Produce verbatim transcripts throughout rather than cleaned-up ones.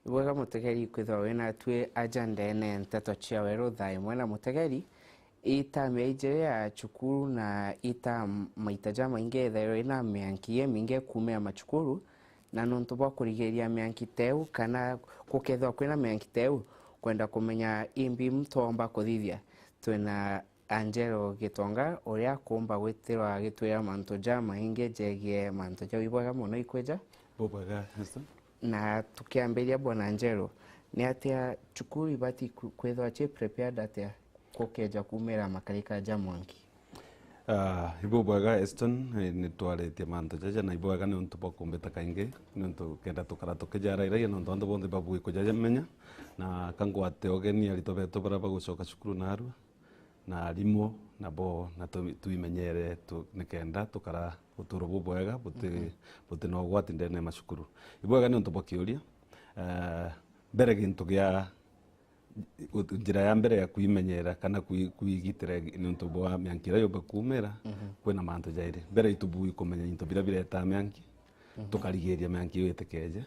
Ibwega mutegeri kwithirwa wina twi aja ndene nteto cia weru thaa imwe na mutegeri. Ita miaijire ya cukuru na ita maita jamaingi ithairwa ina mianki imingi kuumia macukuru, na nontu bwa kurigiria mianki teu kana gukethirwa kwina mianki teu, kwenda kumenya imbi mtoomba kuthithia, twina Angelo Gitonga, uria akumba gwithirwa agitwira mantu jamaingi jegie mantu jau. Ibwega mono ikwija. Bubwega, Esther. Na tukiambiria, Bwana Angelo, ni atia cukuru ibati ku-, kwithirwa ci prepared atia gukeja kumira makarika ja mwanki? Ah, ibubwega, Eston, eh, nitwaritie mantu jaja, na ibwega niuntu bwa kumbita kaingi, niuntu kenda tukara tukijarairagia, nontu antu bonthe babui kujamenya, na kangwate ugeni aritwa betu baria bagucoka cukuru narua. Na arimu nabo na tu-, twimenyere tu-, nikenda tukara uturo bubwega buti-, Mhm. buti na ugwati ndene ya macukuru. Ibwega ni untu bwa kiuria. Eh, mbere gintu gia, ut-, njira ya mbere ya kwimenyera kana kwi-, kwigitira ni untu bwa mianki iria yumba kuumira, Mhm. kwina mantu jairi. Mbere itubui kumenya into biria biretaa mianki, Mhm. tukarigiria mianki iyo itikeje.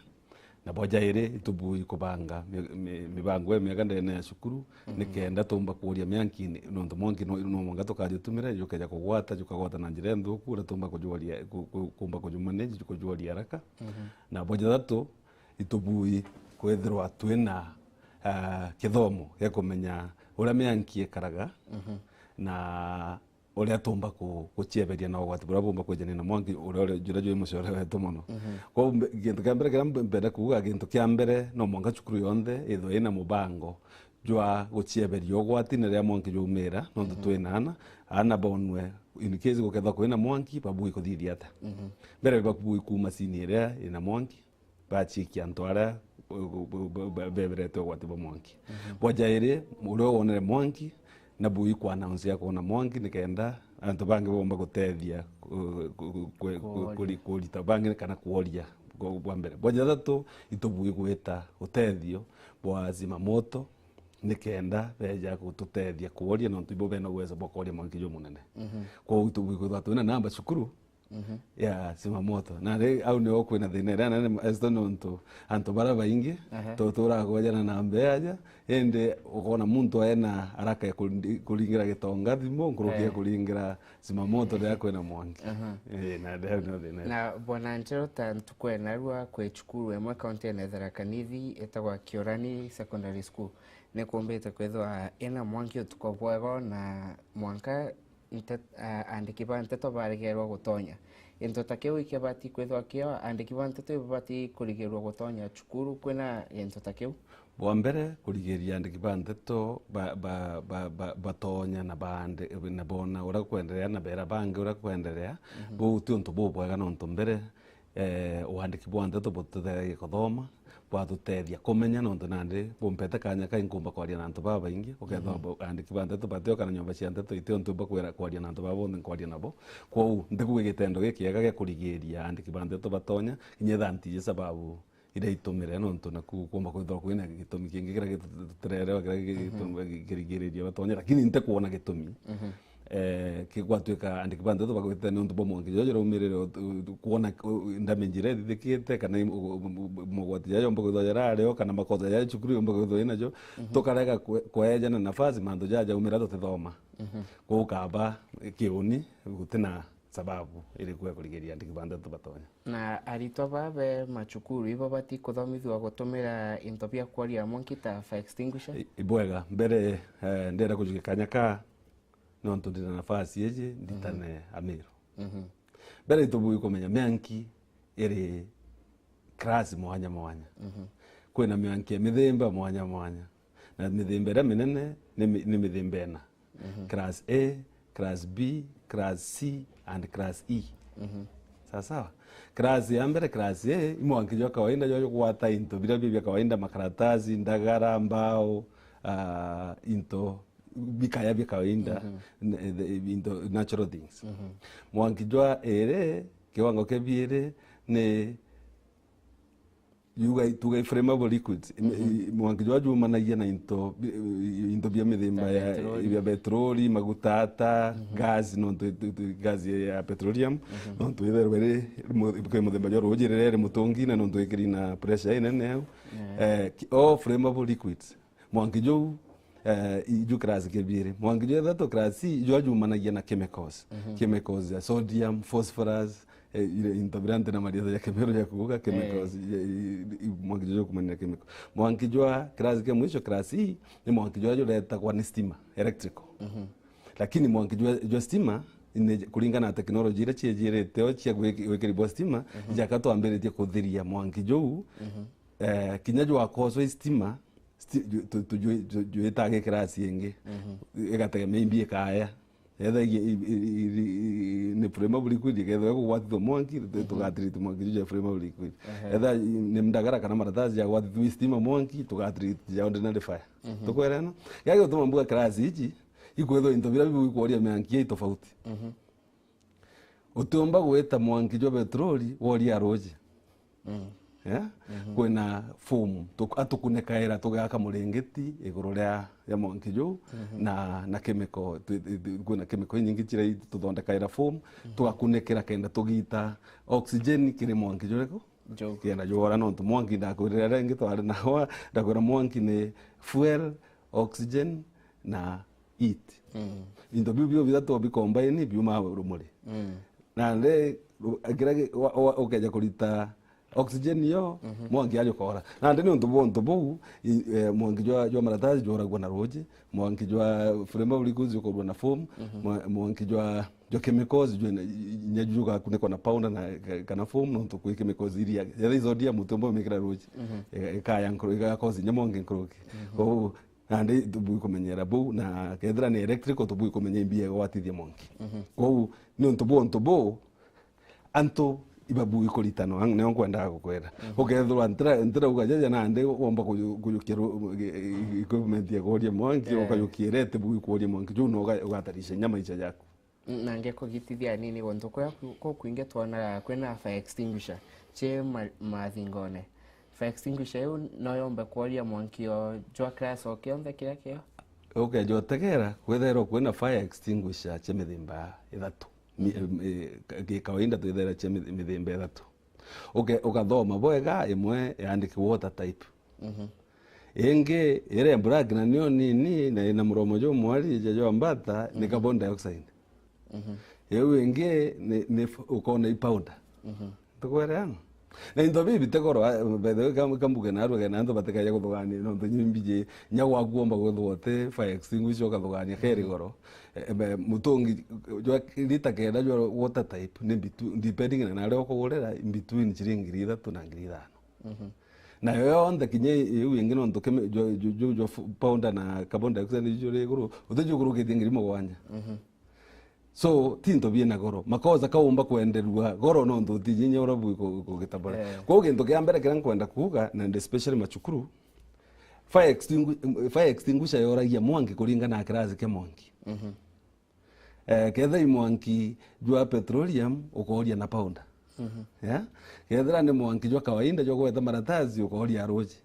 Na bwa jairi, itubui kubanga mi-, mi-, mibango imiega ndene ya cukuru, Mhm. nikenda tumba kuuria mianki ni, nontu mwanki no, no mwanka tukajutumira, jukeja kugwata, jukagwata na njira inthuku, uria tumba kujuaria, ku-, ku-, kumba kujumanage, kujuaria haraka. Mhm. Na bwa jathatu, itubui kwithirwa twina, ah, kithomo gia kumenya uria mianki ikaraga, Mhm. na uria tumba ku-, gucieberia na ugwati buria bumba kwijania na mwanki uria, uria, juria jwi mucore wetu mono. Mhm. Kwou mbe-, gintu kia mbere kiria mbe-, mbenda kuuga, gintu kia mbere, no mwanka cukuru yonthe ithwe ina mubango jwa gucieberia ugwati na riria mwanki jwaumira, nontu Mhm. twina ana, ana bonwe, in case gukethwa kwina mwanki, babui kuthithia atia. Mhm. Mbere babui kuuma scene iria ina mwanki, bachikia antu aria bu-, bu-, bu-, bu-, beberete ugwati bwa mwanki. Mhm. Bwa jairi, uria wonere mwanki, na bui ku announce ya kwona mwanki, nikenda antu bangi bomba gutethia ku-, ku-, ku-, ku-, Kuoria. kuri-, kurita bangi kana kuoria bwa, bwa mbere. Bwa jathatu, itubui gwita utethio bwa zimamoto, nikenda beja gututethia kuoria, nontu ibo bena uwezo bwa kuoria mwanki jumunene. Mhm. Kwou itubui kwithwa twina namba cukuru, Mhm. ya zimamoto. Na ri, au nio kwina thina iria nene, Esther, nontu antu baria baingi, Aha. tu-, turakwejana na mbea aja, indi ukona muntu ena haraka ya kurindi-, kuringira gitonga thimu, nkuruki ya Eh. kuringira zimamoto riria kwina mwanki. Aha. Eh, na ndio nio thina iria. Na Bwana Angelo, ta ntuku ya narua kwi cukuru imwe kaunti ya Tharaka Nithi itagwa Kiorani Secondary School, ni kumbite kwithwa ina mwanki utuku bwego na mwanka nte-, a-, aandiki ba nteto baregerwa gutonya. Gintu ta kiu ikibati kwithwa kio, aandiki ba nteto ibabati kurigirirwa gutonya cukuru kwina gintu ta kiu? Bwa mbere, kurigiria aandiki ba nteto ba, ba, ba, ba, batonya na baande-, na bona uria kwenderea, na beera bangi uria kwenderea, Mhm. buu ti untu bubwega, nontu mbere, eh, uandiki bwa nteto bututethia kuthoma, bwatutethia kumenya, nontu nandi bumpete kanya kai nkumba kwaria na antu babaingi, ukethirwa Mhm. bu-, aandiki ba nteto batio kana nyomba cia nteto itio ntumba kwira kwaria na antu baba bonthe nkwaria nabo. Kwou, ntikuga gitendo gikiega gia kurigiria aandiki ba nteto batonya, kinya etha ntiji sababu iria itumire, nontu naku kumba kwithirwa kwina gitumi kingi kiria gitutirerwa, kiria Mhm. gitumi kirigiriria batonya, lakini ntikwona gitumi. Mhm. Eh, kigwatuika aandiki ba nteto bagwitite niuntu bwa mwanki juria juraumirire, u-, u-, kwona, u-, damage iria ithithikite, kana i-, u-, u-, u-, mogwati jaria jomba kwithirwa jarario, kana makosa jaria cukuru yomba kwithirwa inajo, Mhm. tukarega kwe-, kwejana nafasi mantu jaja jaumira tutithoma. Mhm. Kwou kaba kiuni, gutina sababu iriku ya kurigiria aandiki ba nteto batonya. Na aritwa baa be macukuru, ibo bati kuthomithua gutumira into bia kwaria mwanki ta fire extinguisher? I-, ibwega, mbere, eh, ndenda kujukia kanya ka, nontu ndina nafasi iji, nditane Mhm. Amiru. Mhm. Mbere itubui kumenya mianki iri class mwanya mwanya. Mhm. Kwina mianki ya mithemba mwanya mwanya. Na mithemba iria minene ni mi-, ni mithemba ina. Mhm. Class A, class B, class C and class E. Mhm. Sawa sawa? Class ya mbere, class A, i mwanki jwa kawaida jwa kugwata into biria bi bia kawaida, makaratasi, ndagara, mbao, ah, into bikaya bia kawaida, Mhm. n-, the, into natural things. Mhm. Mwanki jwa iri, kiwango kia biiri ni Yuga, tuga i flammable liquids. Im-, i-, mwanki jwa jumanagia na into bi-, i-, into bia mithemba ya, petroli, bia petroli, maguta ata, gas, nontu i-, tu-, tu-, gas ya petroleum, nontu itherwe ri mu-, kwi muthemba jwa ruji riria ri mutungine, nontu ikiri na pressure inene au. Eh, ki-, all flammable liquids. Mwanki juu, eh, iju class kibiri. Mwanki jwa ithatu, class C, jwa jumanagia na chemicals. Chemicals ya sodium, phosphorus, eh, ire into biria nti na marieta ja kemeru ja kuuga, chemicals, i-, i-, i-, mwanki jwa jukumania na chemical. Mwanki jwa class kia mwisho, class E, ni mwanki jwa juretagwa ni stima, electrical. Lakini mwanki jwa, jwa stima, ni kuringana na technology iria ciejirite o cia gwiki-, gwikiribwa stima, jaka twambiritie kuthiria mwanki juu, eh, kinya jwakoswa i stima, sti-, ju-, tu-, tu-, ju-, ju-, jwita gi class ingi. Igategemea imbi ikaya. Etha i-, i-, i-, i-, i-, ni flammable liquid, ikethirwa ikugwatithua mwanki, tu-, tugatiriti mwanki juu ja flammable liquid. Etha i-, ni ndagara kana maratathi jagwatithua i stima mwanki, tugatiriti ja ordinary fire. Tukwerana? Gia gituma mbuga class iji, ikwethirwa into biria biu ikworia mwanki i tofauti. Utiumba gwita mwanki jwa petroli woria ruji. Eh? Kwina foam. Tuk-, atukunikaira tugaka muringiti iguru ria, ria mwanki juu, na, na chemical. Twi-, twi-, twi-, kwina chemical inyingi ciria ituthondekaira foam, tugakunikira kenda tugita oxygen kiri mwanki juriku? Kenda jwora, nontu mwanki ndakwirire aria ingi twari nawa, ndakwira mwanki ni fuel, oxygen, na heat. Into biu bio bithatu bikombaini biumaa rumuri. Nandi ru-, kiria gi-, wa-, wa-, ukeja kurita oxygen yo, mwanki aja ukora. Nandi ni untu bwa untu buu, i-, eh, mwanki jwa, jwa maratathi jworagua na ruji, mwanki jwa flammable liquids jukorua na foam, mwa-, mwanki jwa, jwa chemicals jwa na, i-, inya jugakunikwa na powder na, ka-, kana foam, nontu kwi chemicals iria, yetha i sodium utiumba umikira ruji, ika-, ikaya nkuru-, igakosi inya mwanki nkuruki. Kwou, nandi tubui kumenyera buu, na kethira ni electrical, tubui kumenya imbi igwatithia mwanki. Kwou, ni untu buu, untu buu, antu ibabui kuritana, ang-, nio nkwendaga gukwira. Ukethirwa ntira-, ntirauga jaja nandi womba kuju-, kujukia ru-, e-, e-, equipment ya kuoria mwanki, ukajukia irete bui kuoria mwanki, juu no uga-, ugatarisha inya maisha jaku. Na ngekugitithia anini, guntu kuria ku-, kukwingi twonaga kwina fire extinguisher ci ma-, mathingone. Fire extinguisher iu no yombe kworia mwanki o jwa class o kionthe kiria kio? Ukeja utegera, kwithairwa kwina fire extinguisher cia mithemba ithatu. Mi-, em, e, ka-, ki kawaida twithaira cia mithi-, mithemba ithatu. Uke-, ukathoma bwega, imwe yaandikirwe water type. Ingi iri black na nio nini na ina muromo jumwari ja jwa mbata, ni carbon dioxide. Iu ingi ni, ni f-, ukona i powder. Tukwereana? Na into bibi ti goro, a, by the way, kam-, kambuge narua kenda antu batikaja kuthugania, nontu inya mbiji, inya gwaku womba gwithwa uti fire extinguisher ukathugania keri goro. E, be, mutungi jwa lita kenda jwa water type ni bitu-, depending na naria ukugurira, in between ciringi ngiri ithatu na ngiri ithano. Nayo yonthe kinya iu ingi nontu kemi-, jwa, jwa, jwa, jwa f-, powder na carbon dioxide juri iguru, utijikurukitie ngiri mugwanja. So, ti into biina goro. Makosa kaumba kwenderua goro nontu utiji inya uria bui ku-, kugitabora. Eh. Kwou gintu kia mbere kiria nkwenda kuuga, na especially macukuru, fire extingu-, fire extinguisher yoragia mwanki kuringana na kirasi kia mwanki. Eh, kethira i mwanki jwa petroleum, ukooria na powder. Yeah? Kethira ni mwanki jwa kawaida jwa gweta maratathi, ukooria ruji.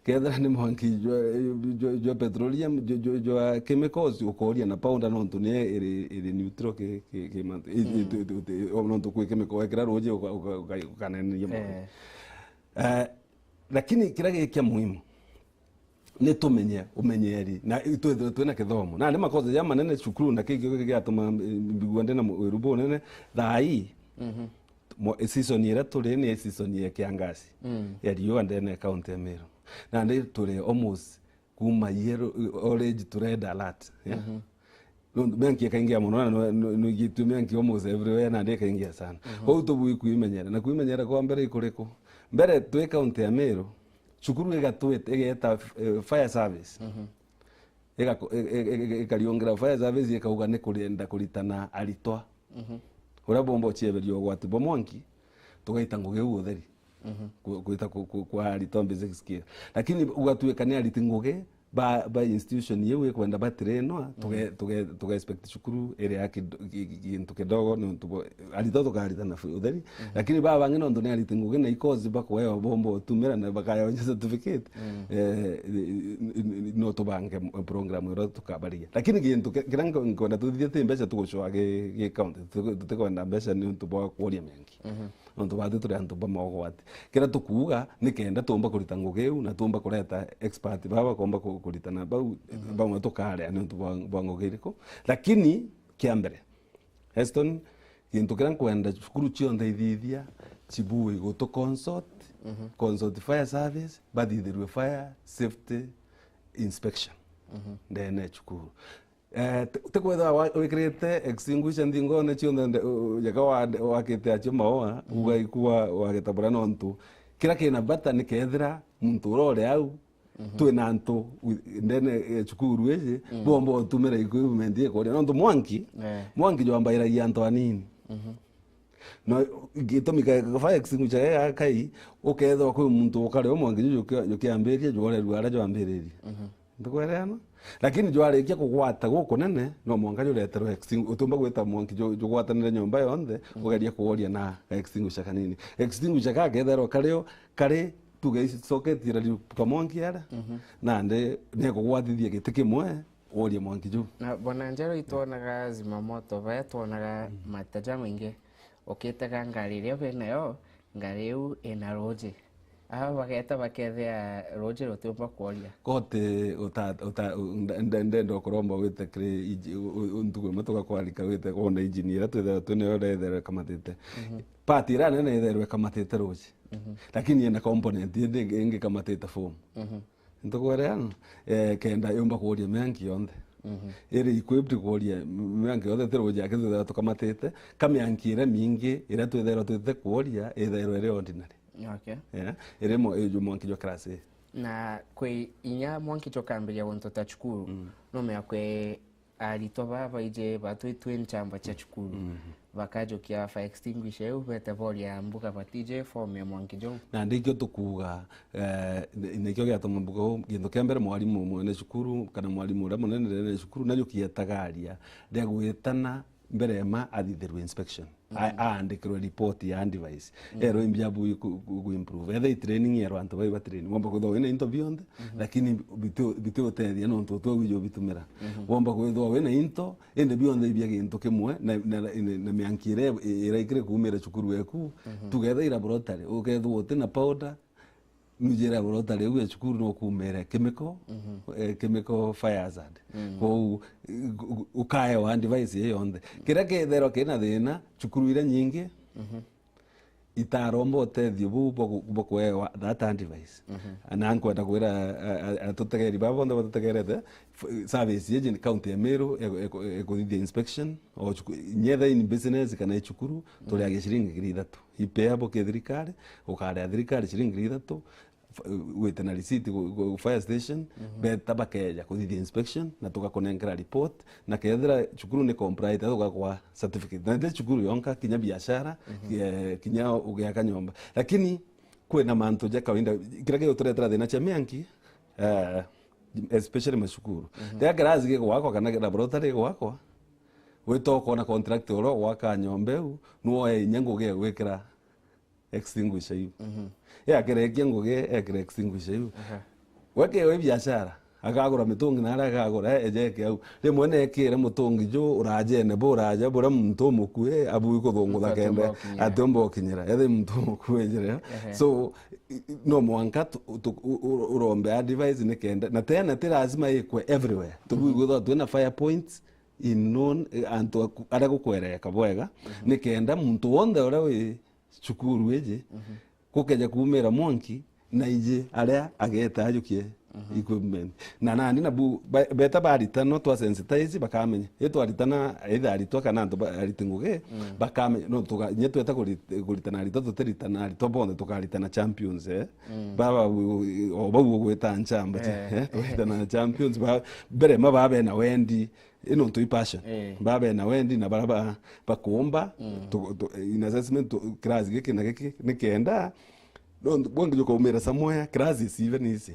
Kethira ni mwanki jwa, jwa, jwa petroleum, jwa, jwa, jwa chemicals, ukooria na powder nontu ni iri, iri neutral ki, ki, ki mantu. I, i, tu, tu, tu, o nontu kwi chemical wekira ruji uka-, uka-, uka-, ukaneneria mwanki. Eh. Eh, lakini kiria gi kia muhimu, ni tumenye umenyeri, na twithirwe twina kithomo. Na ni makosa ja manene cukuru, na kiki giatuma mbigua ndina wiru bunene. Thaa ii, mo-, season iria turi ni season ya kiangazi, ya riua ndene ya kaunti ya Meru. Na ni turi almost kuma yellow, orange to red alert, yeah? Nontu mianki ikaingia mono, na no, no, no igitue mianki almost everywhere, na ndi ikaingia sana. Kwou tubui kwimenyera. Na kwimenyera kwa mbere ikuriku? Mbere twi kaunti ya Meru, cukuru igatwit-, igeta, eh, fire service. Igako-, i-, i-, i-, ikariungira fire service, ikauga ni kurenda kuritana aritwa. Uria bomba ucieberia ugwati bwa mwanki, tugaita ngugi u utheri. Ku-, kwita ku-, ku-, kwa aritwa basic skill. Lakini ugatuika ni ariti ngugi, ba, ba institution iu ikwenda batrainwa, tuge-, tuge-, tuge expect cukuru iri ya kido-, ki-, ki-, gintu kidogo, niuntu bo-, aritwa tukaritana fu-, utheri. Lakini baba bangi nontu ni ariti ngugi na ikosi bakuewa bomba utumira na bakaewa certificate. Eh, i-, i-, i-, no tubange m-, program iria tukabarigia. Lakini gintu ki-, kiria nk-, nkwenda tuthithie ti mbeca tugucwa gi, gi county. Tuti-, tutikwenda mbeca niuntu bwa kuoria mengi. Nontu batwi turi antu ba mogwati. Kiria tukuuga ni kenda tuumba kurita ngugi iu na tuumba kureta expert baba bakomba ku-, kuritana bau, bamwe tukaria niuntu bwa, bwa ngugi iriku. Lakini kia mbere, Eston, gintu kiria nkwenda cukuru cionthe ithithia, cibui gutu consult, consult fire service, bathithirue fire safety inspection ndene ya cukuru. Eh, ti, ti kwithirwa wa-, wikirite extinguisher nthingone cionthe nde-, u-, u-, jaka wa-, wakite acio maua, uga ikuwa wagitabura nontu. Kiria kina bata ni kethira muntu uria uri au, twina antu wi-, ndene ya cukuru iji, bomba utumira equipment ikuria. Nontu mwanki, Eh. mwanki jwambairagia antu anini. No, gitumi ka, ka fire extinguisher gega kai, ukethirwa kwi muntu ukari o mwanki juju juki-, jukiambiria, jworerua aria jwambiririe. Ntukwereana? Lakini jwarikia kugwata gukunene, no mwanka jureterwe extingu-, utiumba gwita mwanki ju-, jugwatanire nyomba yonthe, ugeria kuoria na extinguisher kanini. Extinguisher ka ketherwa kario, kari tuge ici socket ira riu kamwanki aria, nandi nekugwatithia giti kimwe, worie mwanki ju. Na Bwana Njero, itwonaga zimamoto, baya twonaga mata jamaingi. Ukitega ngari iria wi nayo, ngari iu ina ruuji. Aba bageta bakethia ruuji rutiumba kworia. Kote uta-, uta-, u-, nde-, nde-, ndenda ukuromba wite kiri iji-, u-, u-, u-, ntuku imwe tugakwarika wite kwona injini iria twithairwa twi nayo iria ithairwa ikamatite. Part iria nene ithairwa ikamatite ruuji. Lakini ina component indi ingi, ingi ikamatite form. Ntukwereana? Eh, kenda yumba kworia mianki yonthe. Iri equipped kworia mianki yonthe, ti ruuji aki twithairwa tukamatite, ka mianki iria mingi iria twithairwa twite kworia, ithairwa iri ordinary. Okay. Eh, iri mo-, iri mwanki jwa class A. Na kwi inya mwanki jwa kambiria guntu ta cukuru, no mea kwi aritwa baa baiji batwitwe nchamba cia cukuru, bakajukia fire extinguisher iu, bete boria mbuga batiji form ya mwanki juu. Na ndikio tukuuga, eh, ni-, nikio giatuma mbuga uu, gintu kia mbere mwarimu mwene cukuru, kana mwarimu uria munene ndene cukuru, najukia tagaria, ndegwitana mbere ma athithirwe inspection. A-, aandikirwe report ya device. Erwe imbi abu iku-, ku-, ku-, improve. Ethe i training erwa antu bai ba train. Womba kwithwa wina into bionthe, lakini biti-, biti utethia nontu utwe wiji ubitumira. Womba kwithwa wina into, indi bionthe ibia gintu kimwe, na, na, na, na mianki iria iraikire kuumira cukuru eku, tugetha i laboratory, ukethwa utina powder, nujira laboratory iu ya cukuru no kuumire chemical, eh, chemical fire hazard. Kwou, eh, u-, u-, ukaewa device iyo yonthe. Kiria ketherwa kina thina, cukuru iria nyingi, itaromba utethio buu bwa ku-, bwa kuewa that device. Na nkwenda kwira, a-, a-, atutegeri baba bonthe batutegerete, f-, service iji ni county ya Meru, eku-, eku-, ekuthithia inspection, o cuku-, nyetha in business kana i cukuru, turiagia ciringi ngiri ithatu. Ipea bo kithirikari, ukaria thirikari ciringi ngiri ithatu, f-, wite na receipt gu-, gu-, fire station, beta bakeja kuthithia inspection, na tugakunenkera report, na kethira cukuru ni compliant, tugakwa certificate. Na ti cukuru yonka, kinya biashara, eh, kinya ugiaka nyomba. Lakini kwina mantu ja kawaida, kiria giguturetera thina cia mianki, eh, especially macukuru. Riria kirasi gigwakwa kana laboratory igwakwa, wita ukona contractor uria ugwaka nyomba iu, niwe oya inya ngugi ya gwikira extinguisher iu. Yakirekia ngugi, ekira extinguisher iu. We kiwe biashara, akagura mitungi na aria akagura, eje eke au. Rimwe nekire mutungi ju urajene bu uraja, buria muntu umukui abui kuthungutha kenda, atiumba gukinyira. Atiumba gukinyira. Ethi muntu umukui ejire. So, i-, i-, no mwanka tu-, tu-, u-, u-, urombe advice ni kenda. Na tena ti lazima ikwe everywhere. Tubui kwithwa twina fire points in known, eh, antu aku-, aria gukwereka bwega, ni kenda muntu wonthe uria wi cukuru iji, gukeja kuumira mwanki, na iji aria ageta ajukie equipment. Na nandi nabu, ba-, beta baritanwa twa sensitize, bakamenya. I twaritana, either aritwa kana antu ba-, ariti ngugi, bakamenya. No tuga-, inya tweta kuri-, kuritana aritwa, tutiritana aritwa bonthe, tukaritana champions, eh. Baba bu-, o bau ugwita nchamba, eh, tukaritana champions, ba-, mbere ma babe na wendi, i nontu i passion. Eh. Babe na wendi na bara ba-, bakuumba, tu-, tu-, in assessment, tu-, class giki na giki, ni kenda, nontu bwangi jukaumira somewhere, class is even easy.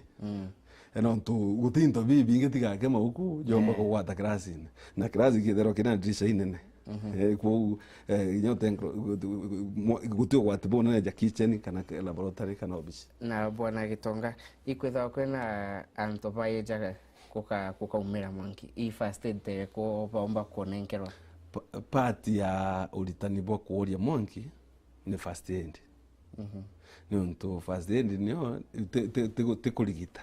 Nontu guti into bibingi tiga ke mauku, jomba kugwata kirasine. Na kirasi kithirwa kina dirisha inene. Eh, kwou, eh, inya utenko-, guti ugwati bunene ja kitchen kana ke-, laboratory kana obici. Na Bwana Gitonga, ikwithagwa kwina antu baejaga kuka-, kukaumira mwanki, i first aid teriku baumba kunenkerwa? Pa-, part ya uritani bwa kuuria mwanki ni first aid. Niuntu first aid niyo ti, ti, ti, ti kurigita.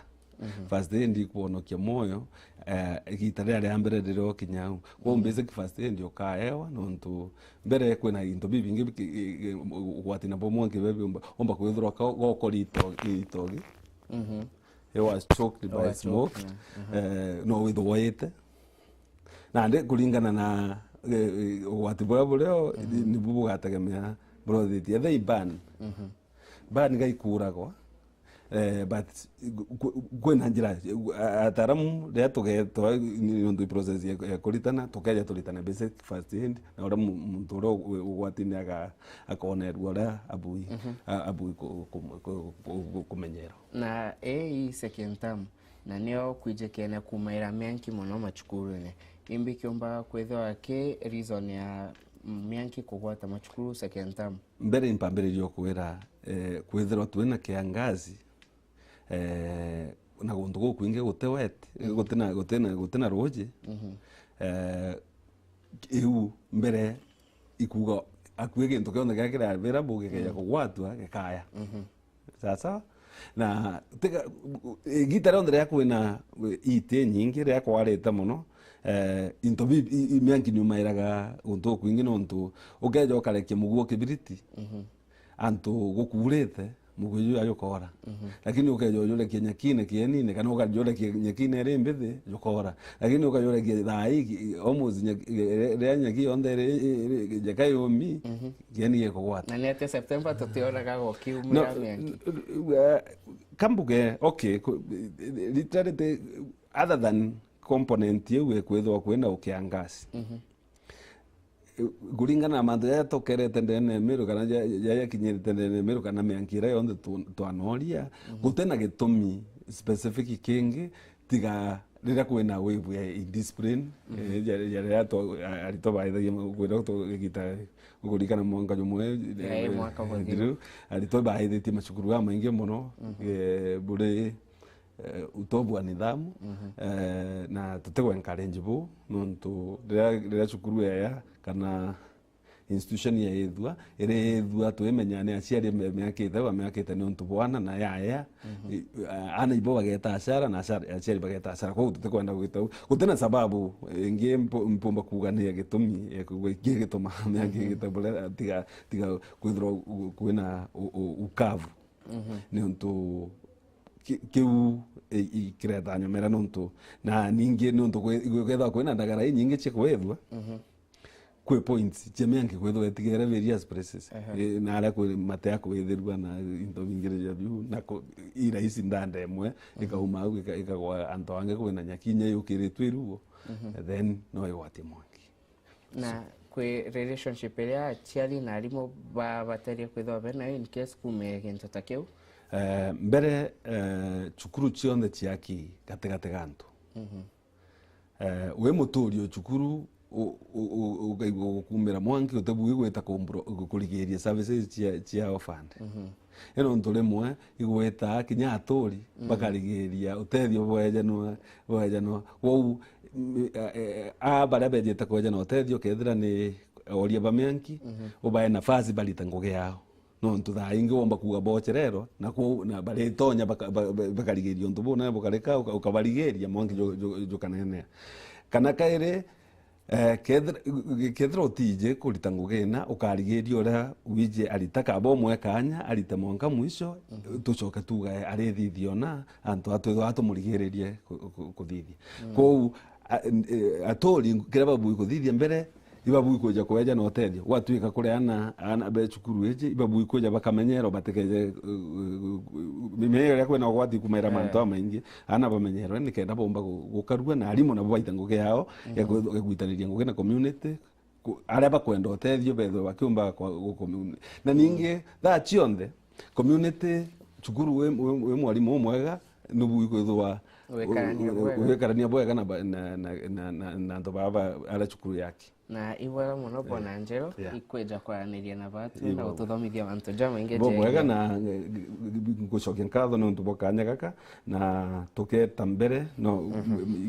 First aid ikwonokia mwoyo, eh, igita riria ria mbere riria ukinya au. Kwou basic first aid ukaewa, niuntu mbere kwina into bibingi biki-, i-, i-, ugwati nabo mwanki biumba, umba kwithirwa ka-, gokori ito-, itogi. He was choked by smoke. Eh, no withirwa waite. Nandi kuringana na, eh, eh, ugwati buria burio, ni-, nibu bugategemea buria uthitie. Ethe i burn. Burn gaikuragwa. Eh, but ku-, ku-, kwina njira, eh, ataaramu riria tugetwa ni-, nontu i process ya, ya kuritana, tukeja turitane basic first aid, na uria mu-, muntu uria u-, ugwatine aga-, akonerua uria abui, a-, abui ku-, ku-, ku-, ku-, ku-, kumenyerwa. Na ii second term, na nio kwijikene kumaira mianki mono macukurune. Imbi kiumba kwithirwa ki reason ya mianki kugwata macukuru second term? Mbere impambiririe kwira, eh, kwithirwa twina kiangazi, eh, na guntu gukwingi guti wet, gutina, gutina, gutina ruuji. Eh, iu mbere ikuuga akui gintu kionthe kiria kiri available gikeja kugwatwa, gikaya. Sawa sawa? Na tiga, igita rionthe riria kwina iti nyingi, riria kwarite mono, eh, into bi-, i-, i-, mianki niumairaga guntu gukwingi, nontu ukeja ukarekia muguo kibiriti, antu gukuurite, muguo juu ajukoora. Lakini ukeja ujurekia nyakine kienine, kana ukajurekia nyakine iri mbithi, jukoora. Lakini ukajurekia thaa ii, almost nyaki-, riria nyaki yonthe iri, iri, iri njeka yumi, kieni gikugwata. Na ni atia September tutionaga gukiumira mianki? Kambuge, okay, ku-, literally, other than component iu ikwithirwa kwina ukiangasi. Kuringana na mantu jaja tukerete ndene ya Meru, kana ja-, jaja kinyirite ndene ya Meru, kana mianki iria yonthe tu-, twanoria, gutina gitumi specific kingi, tiga riria kwina wave ya indiscipline, eh, ja-, ja riria tu-, a-, aritwa baithagia ma-, kwira tu-, gita, kuririkana mwanka jumwe, eh, mwaka muthiru, aritwa baithitie macukuru jamaingi mono, eh, buri eh, utovu wa nidhamu, eh, na tutigwe encourage bu, nontu riria, riria cukuru yaya kana institution yaithua, iri ithua twimenya ni aciari me-, meakite, bameakite ni untu bwana na yaya, i-, a-, ana ibo bageta acara na acara, aciari bageta acara. Kwou tutikwenda gwita u-, gutina sababu ingi mpu-, mpumba kuuga ni gitumi, eh, ku-, ki-, gituma meakite buria, tiga, tiga kwithirwa gu-, kwina u-, u-, ukavu. Ni untu ki-, kiu i-, i-, kireta nyomera nontu, na ningi ni untu kwi-, gwikethirwa kwina ndagara inyingi cia kwithua, kwi points cia mianki kwithirwa itigere various places. Eh, na aria kwi mate ya kwithirua na into bingi ja biu, na ku-, i rahisi ndanda imwe ikauma au ika-, ikagwa antu angi kwina nyaki inya yukiritwe iruo, then no igwatie mwanki. Na kwi relationship iria aciari na arimu babateria kwithirwa benayo in case kuumire gintu ta kiu? Eh, mbere, eh, cukuru cionthe ciaki gatigati ga antu. Eh, wi muturi o cukuru, u-, u-, u-, ukaigua gukumira mwanki, utebui gwita kumbro-, ku-, kurigiria services cia, cia orphaned. Ino ntu rimwe igweta kinya aturi bakarigiria utethio bwejanwa, bwejanwa. Kwou, m-, eh, eh, aa baria bejite kwejana utethio, kethira ni oria ba mianki, ubae nafasi barite ngugi yao. Nontu thaa ingi womba kuuga bochererwa, na kwou, na baritonya baka-, ba-, ba-, bakarigiria untu buu, nawe bukarika, uka-, ukabarigiria mwanki ju-, ju-, jukanenea. Kana kairi, Eh, kethira, kethira utiji kurita ngugi ina, ukarigiria uria wiji arita, kaba umwe kanya, arite mwanka mwisho, tucoke tugae arithithia ona, antu a twithwa tumurigiririe ku-, ku-, kuthithia. Kwou, a-, eh, aturi, kiria babui kuthithia mbere, ibabui kwija kweja na utethio. Gwatuika kuri ana, ana be cukuru iji, ibabui kwija bakamenyerwa, batikeje, eh, eh, mimenyero iria kwina ugwati kumaira mantu amaingi. Ana bamenyerwe nikenda bomba gu-, gukarua, na arimu nabo baite ngugi yao ya kwi-, ya gwitaniria ngugi na community, ku-, aria bakwenda utethio bethwe bakiumba kwa, gu-, community. Na ningi, thaa cionthe, community, cukuru wi, wi, wi mwarimu umwega, nubu ikwithwa Wikarania bwega. Wikarania bwega na ba- na na na na antu baba ara cukuru yaki. Na ibwega muno Bwana Angelo, yeah, ikweja kwaraniria na batu na gututhomithia mantu jamaingi. Bo bwega na ngucokia nkatho ni untu bwa kanya gaka, na tuketa mbere no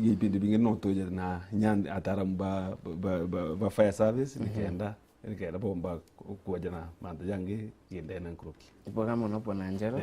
ipindi bingi no tuje na nya ataaramu ba ba ba, ba fire service nikenda nikenda bomba kuja na mantu jangi kindene nkuruki. Ibwega muno Bwana Angelo.